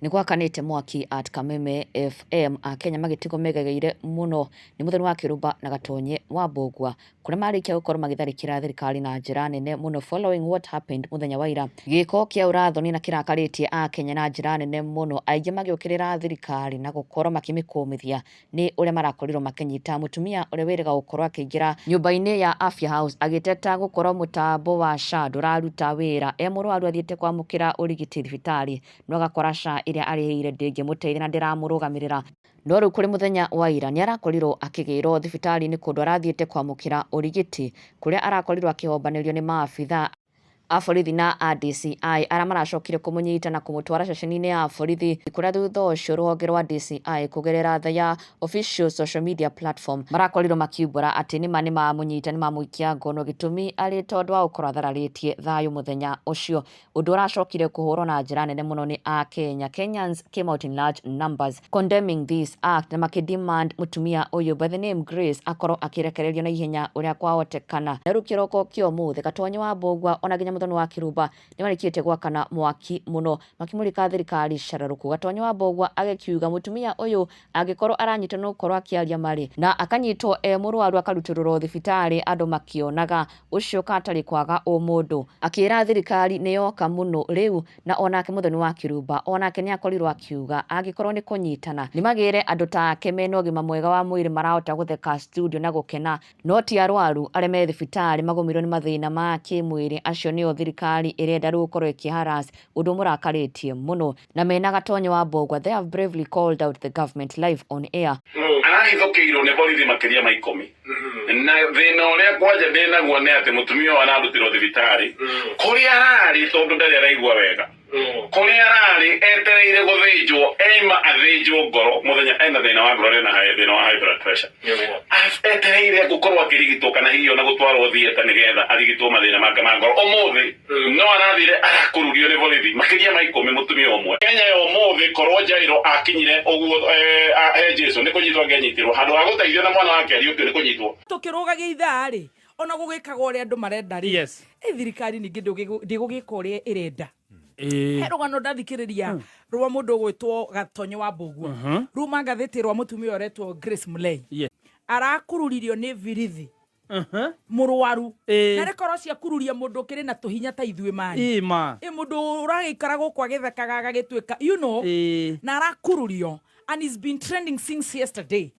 Nĩ gwakanĩte mwaki at Kameme FM, Akenya magĩtigwo megegeire mũno nĩ Mũthoni wa Kĩrũmba na Gatonye wa Mbũgua kũrĩa marĩkia gũkorwo magĩtharĩkĩra thirikari na njĩra nene mũno following what happened mũthenya wa ira. Gĩko kĩa ũrathoni na kĩrakarĩtie Akenya na njĩra nene mũno, aingĩ magĩũkĩrĩra thirikari na gũkorwo makĩmĩkũmithia nĩ ũrĩa marakorirwo makĩnyita mũtumia ũrĩa wĩrĩga gũkorwo akĩingĩra nyũmba-inĩ ya Afya House agĩteta gũkorwo mũtambo wa SHA ndũraruta wĩra. E mũrwaru athiĩte kwamũkĩra ũrigiti thibitarĩ no agakora SHA ĩrĩa arĩhĩire ndĩngĩmũteithia na ndĩramũrũgamĩrĩra. No rĩu kũrĩ mũthenya wa ira nĩ arakorirwo akĩgĩrwo thibitarĩ-inĩ kũndũ arathiĩte kwamũkĩra ũrigiti kũrĩa arakorirwo akĩhombanĩrio nĩ maabitha a borithi na a DCI arĩa maracokire kũmũnyita na kũmũtwara ceceni-inĩ ya borithi kũrĩa thutha ũcio rũhonge rwa DCI kũgerera their official social media platform marakorirwo makiumbũra atĩ nĩma nĩmamũnyita nĩmamũikia ngono gĩtũmi arĩ tondũ wa gũkorwo athararĩtie thayũ mũthenya ũcio. Ũndũ ũracokire kũhũrwo na njĩra nene mũno nĩ Akenya. Kenyans came out in large numbers condemning this act na makĩ-demand mũtumia ũyũ by the name Grace akorwo akĩrekererio na ihenya ũrĩa kwahotekana. Na rĩu kĩroko kĩa ũmũthĩ Gatonye wa Mbũgua ona nginya Mũthoni wa Kĩrumba nĩmarĩkĩtie gwakana mwaki mũno makĩmũrĩka thirikari cararũkũ. Gatonye wa Mbũgua agĩkiuga mũtumia ũyũ angĩkorwo aranyitwo nĩ gũkorwo akĩaria marĩ na akanyitwo e mũrwaru akarutũrũrwo thibitarĩ andũ makĩonaga ũcio katarĩ kwaga ũmũndũ. Akĩra thirikari nĩ yoka mũno rĩu na onake Mũthoni wa Kĩrumba onake nĩ akorirwo akiuga angĩkorwo nĩ kũnyitana nĩ magĩre andũ take mena ũgima mwega wa mwĩrĩ marahota gũtheka studio na gũkena no ti arwaru arĩa me thibitarĩ magũmĩirwo nĩ mathĩna ma kĩmwĩrĩ acio nĩo thirikari ĩrenda rĩu gũkorwo ĩkĩ harass ũndũ ũmũrakarĩtie mũno na mena Gatonye wa Mbũgua they have bravely called out the government live on air. Arahithũkĩirwo nĩ borithi makĩria ma 10 na thĩna ũrĩa kwanja ndĩnaguo nĩ atĩ mũtumia ũyũ ararutirwo thibitarĩ kũrĩa ararĩ tondũ ndarĩ araigua wega kũrĩa ararĩ etereire gũthĩnjwo eima athĩnjwo ngoro mũthenya ena thĩna wa ngoro ena thĩna wa high blood pressure etereire gũkorwo akĩrigitwo kana hihi ona gũtwarwo theatre nĩgetha arigitwo mathĩna make ma ngoro ũmũthĩ no arathire arakururio nĩ borithi makĩria ma 10 mũtumia ũmwe. Kenya ya ũmũthĩ korwo Jairo akinyire ũguo he Jesu nĩ kũnyitwo angĩanyitirwo handũ ha gũteithio na mwana wake ariũkio nĩ kũnyitwo. Tũkĩrũgagia ithaa rĩ ona gũgĩkaga ũrĩa andũ marenda rĩ ĩ thirikari ningĩ ndĩgũgĩka ũrĩa ĩrenda. He rũgano ndathikĩrĩria rwa mũndũ ũgwĩtwo Gatonye wa Mbũgua ruma ngathĩti rwa mũtumia ũretwo Grace Mulei arakururirio nĩ birithi mũrwaru na rĩkorwo ciakururia mũndũ ũkĩrĩ na tũhinya ta ithuĩ mani Ĩ ma. Ĩ mũndũ ũragĩikara gũkũ agĩthekaga agagĩtuĩka na arakururio and it's been trending since yesterday.